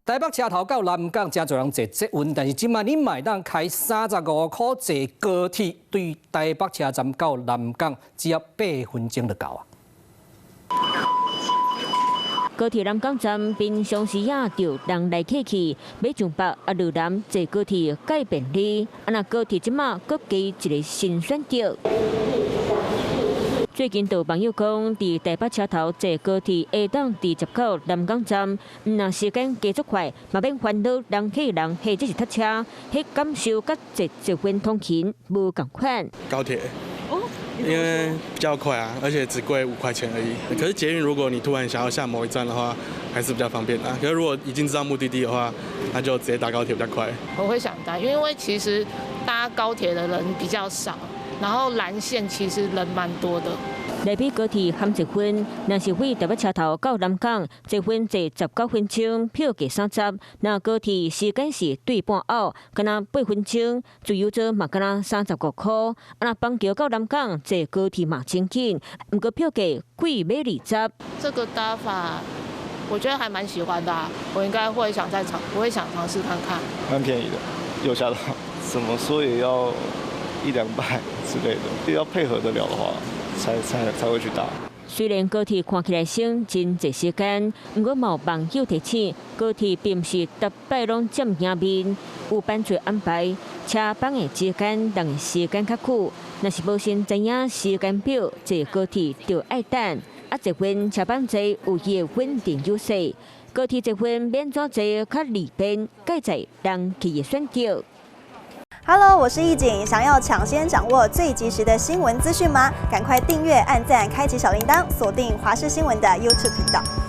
台北車頭到南港誠濟人坐捷運，但是這擺你嘛會當開35塊坐高鐵，對台北車站到南港只要8分鐘就到啊。高鐵南港站平常時也著人來客去，欲上北啊落南坐高鐵較便利。啊，若高鐵這擺閣加一个新選擇。最近就有網友講，佇台北車頭坐高鐵會當直接到南港站，毋但時間加足快，嘛免煩惱人擠人或者是塞車，彼感受佮坐捷運通勤無仝款。高鐵，因為比較快啊，而且只貴5塊錢而已。可是捷運如果你突然想要下某一站的話，還是比較方便的。可是如果已經知道目的地的話，那就直接搭高鐵比較快。我會想搭，因為其實搭高鐵的人比較少。然後藍線其實人蠻多的。來比高鐵和捷運，若是對台北車頭到南港，捷運坐19分鐘，票價30；若高鐵時間是對半後，敢若8分鐘，自由座嘛敢若35塊。啊，若板橋到南港坐高鐵嘛真緊，毋過票價貴欲20。這個搭法，我覺得還蠻喜歡的，我應該會想再嘗，我會想嘗試看看。蠻便宜的，有嚇到，怎麼說也要一兩百之類的，要配合得了的話，才會去搭。雖然高鐵看起來省真濟時間，毋過嘛有網友提醒，高鐵並毋是逐擺攏佔贏面，有班次安排，車班的之間人的時間較久。若是無先知影時間表，坐高鐵就愛等。啊，捷運車班濟有伊的穩定優勢，高鐵捷運免怎坐較利便，蓋在人客的選擇。 Hello，我是易景，想要搶先掌握最及時的新聞資訊嗎？趕快訂閱、按讚、開啟小鈴鐺，鎖定華視新聞的 YouTube 頻道。